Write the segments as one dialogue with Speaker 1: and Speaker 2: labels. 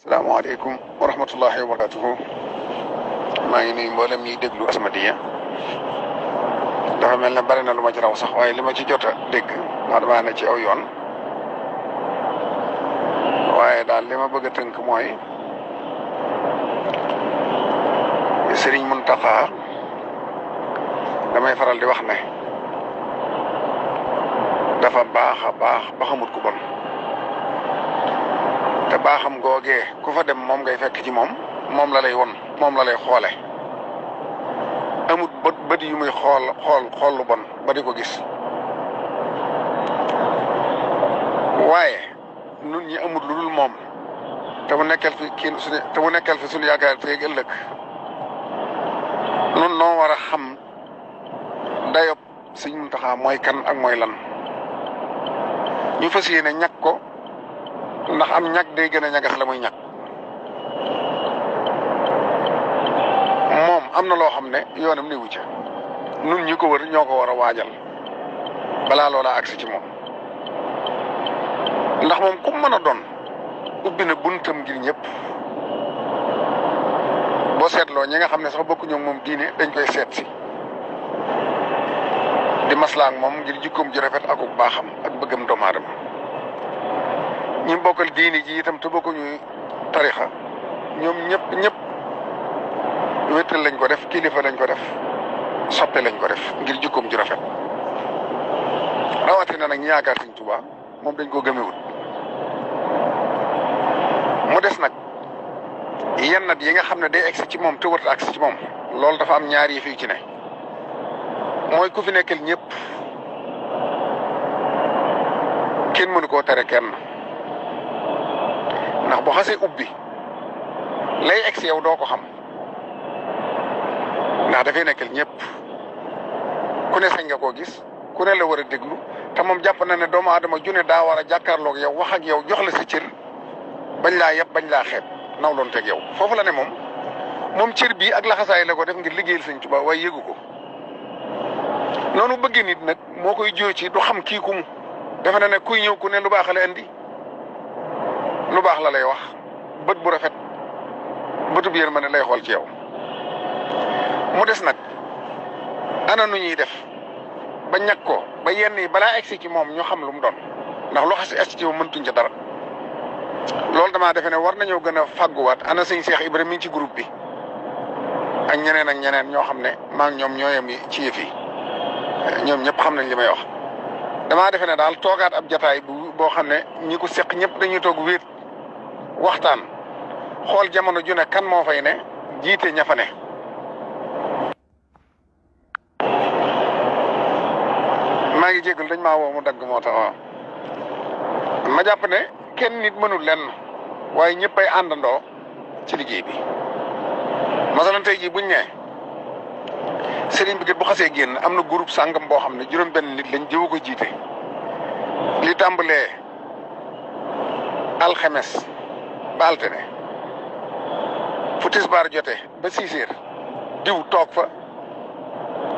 Speaker 1: salaamaaleykum wa rahmatullahi wa barakatuhu maa ngi nuyu mboolem ñiy déglu As-Samadiyya dafa mel ne bari na lu ma ci raw sax waaye li ma ci jot a dégg moo damaa ne ci aw yoon waaye daal li ma bëgg a tënk mooy Sëriñ Muntaxa damay faral di wax ne dafa baax a baax ba xamut ku bon te baaxam googee ku fa dem moom ngay fekk ci moom la lay won moom la lay xoole amut bët yu muy xool lu bon ba di ko gis waaye nun ñi amut lu dul moom te mu nekkal fi suñu yaakaar teeg ëllëg nun noo war a xam dayob Sëñ Muntaxa mooy kan ak mooy lan ñu fas yéene ñàkk ko ndax am ñàkk day gën a ñagas la muy ñàkk moom am na loo xam ne yoonam ni wucca nun ñi ko wër ñoo ko war a waajal balaa loola agsi ci moom ndax moom ku mën a doon ubbi na buntam ngir ñëpp boo seetloo ñi nga xam ne sax bokkuñu moom diine dañ koy seet si di maslaa ak moom ngir jikkoom ju rafet ak baaxam ak bëggam doomu aadama ñi bokkal diini ji itam te bokkuñu tarixa ñoom ñëpp wéttal lañ ko def kilifa lañ ko def soppe lañ ko def ngir jikkoom ju rafet rawatina nag ñi yaakaar Sëñ Tuubaa moom dañ ko gëmewut mu des nag yenn nat yi nga xam ne day egsi ci moom te wërta agsi ci moom loolu dafa am ñaar yi fii ci ne mooy ku fi nekkal ñëpp kenn mënu koo tere kenn ndax bu xasee ubbi lay egsi yow doo ko xam ndax dafay nekkal ñëpp ku ne sañ nga koo gis ku ne la war a déglu te moom jàpp na ne doomu aadama june daa war a jàkkaarloog yow wax ak yow jox la sa cër bañ laa yeb bañ laa xeeb naw loon teg yow foofu la ne moom cër bii ak laxasaay la ko def ngir liggéeyal Sëñ Tuubaa waaye yëgu ko noonu bëggee nit nag moo koy jóo ci du xam kii ku mu defe na ne kuy ñëw ku ne lu baax la indi lu baax la lay wax bët bu rafet bëtub yërmande lay xool ci yow mu des nag ana nu ñuy def ba ñàkk ko ba yenn yi balaa egsi ci moom ñu xam lu mu doon ndax lu xasi egsi ci moom mëntuñ ca dara loolu damaa defe ne war nañoo gën a fàgguwaat ana sëñ Cheikh Ibrahima mi ngi ci groupe bi ak ñeneen ñoo xam ne maa ngi ñoom ñooyam ci yëf yi ñoom ñëpp xam nañ li may wax damaa defe ne daal toogaat ab jataay boo xam ne ñi ko seq ñëpp dañuy toog wéet waxtaan xool jamono ju ne kan moo fay ne jiite ña fa ne maa ngi jégalu dañ maa woo mu dagg moo tax waaw ma jàpp ne kenn nit mënul lenn waaye ñëpp ay àndandoo ci liggéey bi masalan tey jii buñ ne sëriñ bi kat bu xasee génn am na groupe sàngam boo xam ne juróom-benn nit lañ jëw ko jiite li tàmbalee alxemes ba altine fu tisbaar jotee ba 6 heures diw toog fa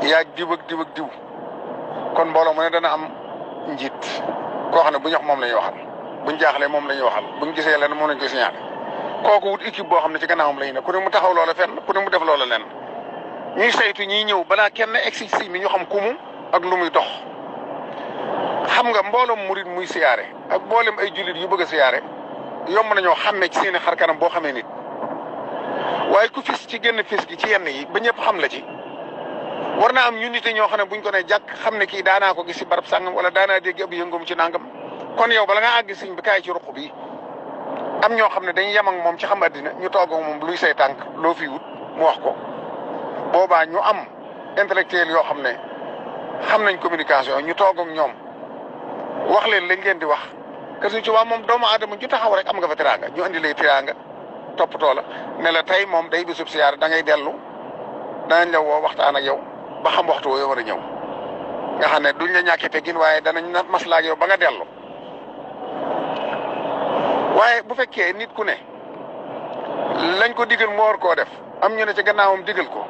Speaker 1: yaag diw ak diw kon mbooloo mu ne dana am njiit koo xam ne bu ñu wax moom la ñuy waxal buñ jaaxlee moom la ñuy waxal buñ gisee lenn moom lañ koy signalé kooku wut équipe boo xam ne ci gannaawam la ñu ne ku ne mu taxaw loola fenn ku ne mu def loola lenn ñuy saytu ñiy ñëw balaa kenn egsi si mi ñu xam ku mu ak lu muy dox xam nga mbooloom murit muy siyaare ak mboolem ay jullit yu bëgg a siyaare yomb nañoo xàmmee ci seeni xar kanam boo xamee nit waaye ku fis ci génn fis gi ci yenn yi ba ñëpp xam la ci war naa am ñu nite ñoo xam ne buñ ko ne jàkk xam ne kii daanaa ko gis si barab sàngam wala daanaa dégg ab yëngum ci nangam kon yow bala ngaa àgg siñ bi kaay ci ruq bi am ñoo xam ne dañuy yem ak moom ci xam addina ñu toog ak moom luy say tànk loo fi wut mu wax ko boobaa ñu am intellectuel yoo xam ne xam nañ communication ñu toog ak ñoom wax leen lañ leen di wax que Sëñ Tuubaa moom doomu aadama ju taxaw rek am nga fa teraanga ñu andi lay teraanga toppatoo la ne la tey moom day bisub siyaar da ngay dellu danañ la woo waxtaan ak yow ba xam waxtu woo war a ñëw nga xam ne duñ la ñàkkee teggin waaye danañ na maslaa ak yow ba nga dellu waaye bu fekkee nit ku ne lañ ko digal moo war koo def am ñu ne ci gannaawam digal ko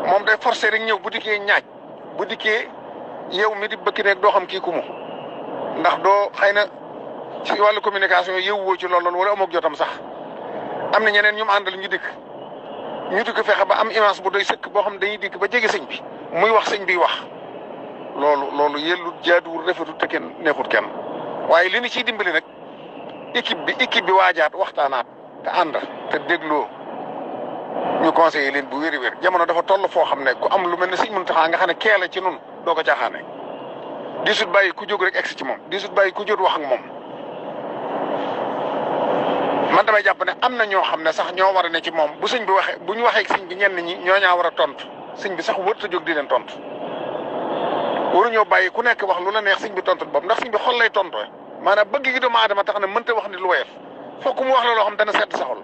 Speaker 1: moom day forcé rek ñëw bu dikkee ñaaj bu dikkee yow mi di bëkk nekk doo xam kii ku mu ndax doo xëy na ci wàllu communication yëwwoo ci loolu wala amoog jotam sax am na ñeneen ñu mu àndal ñu dikk fexe ba am image bu doy sëkk boo xam ne dañuy dikk ba jege sëñ bi muy wax sëñ bi wax loolu yellut jaaduwul rafetut te kenn neexut kenn waaye li ñu ciy dimbali nag équipe bi waajaat waxtaanaat te ànd te dégloo ñu conseillé leen bu wér jamono dafa toll foo xam ne ku am lu mel ne sëñ Muntaxa nga xam ne keela ci nun doo ko caaxaane disut bàyyi ku jóg rek egsi ci moom disut bàyyi ku jóg wax ak moom man damay jàpp ne am na ñoo xam ne sax ñoo war a ne ci moom bu sëñ bi waxee bu ñu waxee ak sëñ bi ñenn ñi ñoo ñaa war a tontu sëñ bi sax wërta jóg di leen tontu waruñoo bàyyi ku nekk wax lu la neex sëñ bi tontu boobu ndax sëñ bi xol lay tontu maanaam bëgg gi doomu aadama tax na mënta wax ni lu woyof fokk mu wax la loo xam dana sedd sa xol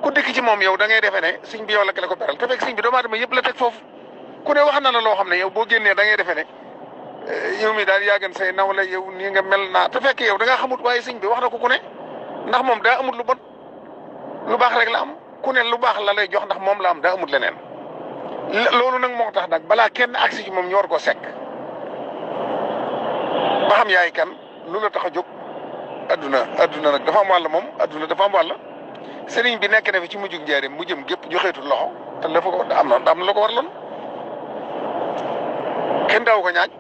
Speaker 1: ku dikk ci moom yow da ngay defee ne sëñ bi yow la ko beral te fekk sëñ bi doomu aadama yëpp la teg foofu ku ne wax na la loo xam ne yow boo génnee da ngay defee ne yow mi daal yàggan say naw la yow nii nga mel naa te fekk yow da ngaa xamut waaye sëñ bi wax na ko ku ne ndax moom daa amut lu bon lu baax rek la am ku ne lu baax la lay jox ndax moom la am daa amut leneen loolu nag moo tax nag balaa kenn agsi ci moom ñu war koo sekk ba xam yaay kan lu la tax a jóg adduna nag dafa am wàll moom adduna dafa am wàll sëriñ bi nekk na fi ci mujjug njaareem mu jëm gépp joxeetul loxo te dafa ko am na la ko waraloon kenn daaw ko ñaaj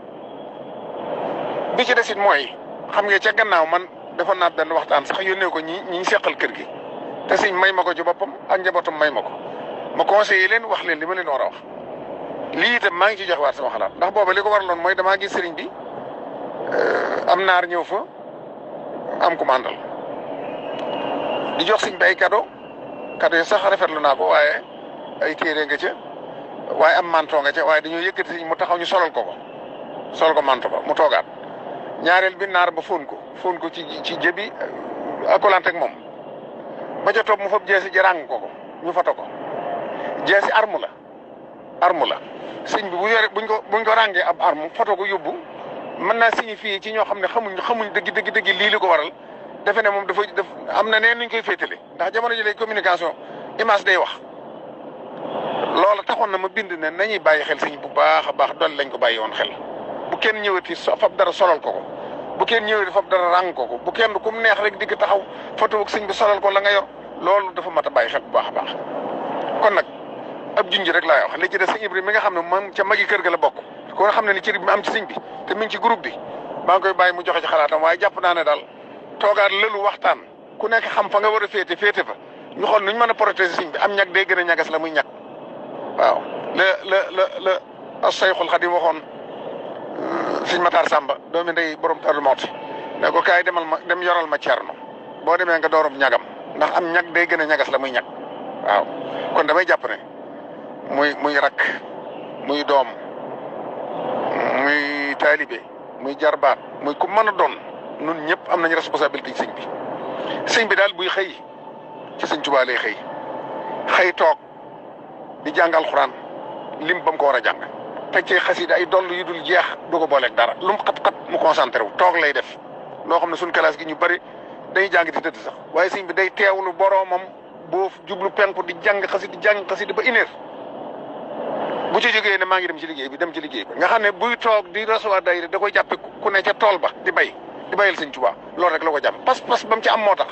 Speaker 1: bi ci desit mooy xam nga ca gannaaw man defoon naa benn waxtaan sax yónnee ko ñi seqal kër gi te sëñ may ma ko ci boppam ak njabootam may ma ko ma conseillé leen wax leen li ma leen war a wax lii itam maa ngi ci jox waat sama xalaat ndax booba li ko waraloon mooy damaa gis sëriñ bi am naar ñëw fa am ku mandal di jox sëñ bi ay cadeau yi sax rafetlu naa ko waaye ay téere nga ca waaye am manto nga ca waaye dañoo yëkkati sëñ mu taxaw ñu solal ko manto ba mu toogaat ñaareel bi naar ba fóon ko ci jëbi accolante ak moom ba ca topp mu fab jeesi ji ràng ko ñu foto ko jeesi arme la sëñ bi buñ ko ràngee ab arme foto ko yóbbu mën naa signifier ci ñoo xam ne xamuñ dëgg lii li ko waral defe ne moom dafa am na neen nuñ koy féetale ndax jamono ji lay communication image day wax loola taxoon na ma bind ne nañuy bàyyi xel sëñ bu baax a baax doole lañ ko bàyyi woon xel bu kenn ñëwati fab dara solal ko bu kenn ñëwati fab dara ràng ko bu kenn ku mu neex rek digg taxaw foto ak sëñ bi solal ko la nga yor loolu dafa mat a bàyyi xel bu baax a baax kon nag ab junj rek laay wax li ci des sëñ Ibrahima mi nga xam ne moom ca magi kër ga la bokk ko nga xam ne ni cër bi am ci sëñ bi te mi ngi ci groupe bi maa ngi koy bàyyi mu joxe ci xalaatam waaye jàpp naa ne daal toogaat lëlu waxtaan ku nekk xam fa nga war a féete fa ñu xool nuñ mën a protéger sëñ bi am ñag day gën a ñagas la muy ñag waaw la as-Sayxul Xadim waxoon sëñ Matar Samba doomi ndey borom Darou Mouhty ne ko kaay dem yoral ma Cerno boo demee nga doorum ñagam ndax am ñag day gën a ñagas la muy ñag waaw kon damay jàpp ne muy rakk muy doom muy taalibe muy jarbaat muy ku mën a doon nun ñëpp am nañu responsabilité ci sëñ bi daal buy xëy ci sëñ Tuubaa lay xëy toog di jàng alxuraan lim ba mu ko war a jàng teg ci xasida ay doll yu dul jeex du ko booleeg dara lu mu xat-xat mu concentré wu toog lay def loo xam ne suñ classe gi ñu bëri dañuy jàng di tëdd sax waaye sëñ bi day teewlu boroomam boo jublu penku di jàng xasida ba une heure bu ci jógee ne maa ngi dem ci liggéey bi nga xam ne buy toog di recevoir day da koy jàppe ku ne ca tool ba di bayal sëñ Tuubaa loolu rek la ko jàpp pas ba mu ci am moo tax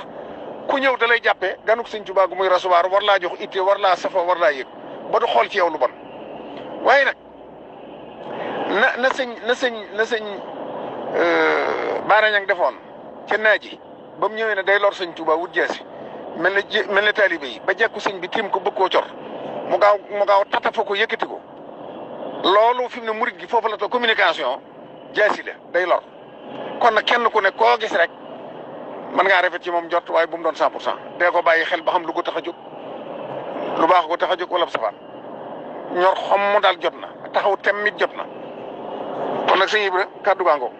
Speaker 1: ku ñëw da lay jàppee ganuk sëñ Tuubaa gu muy recevoir war laa jox itte war laa safoo war laa yëg ba du xool ci yow lu bon waaye nag na sëñ Baara Ñang defoon ca naaji ba mu ñëwee ne day lor sëñ Tuubaa wut jeesi mel ne taalibe yi ba jekku sëñ bi tiim ko bëgg koo cor mu gaaw tatafa ko yëkkati ko loolu fi mu ne murit gi foofu la to communication jaasi la day lor kon nag kenn ku ne koo gis rek mën ngaa rafet ci moom jot waaye bu mu doon 100% dee ko bàyyi xel ba xam lu ko tax a jóg lu baax ko tax a jóg wala safaan ñor xom mu daal jot na taxaw tem mit jot na kon nag sëñ Ibra kàddu gaangoo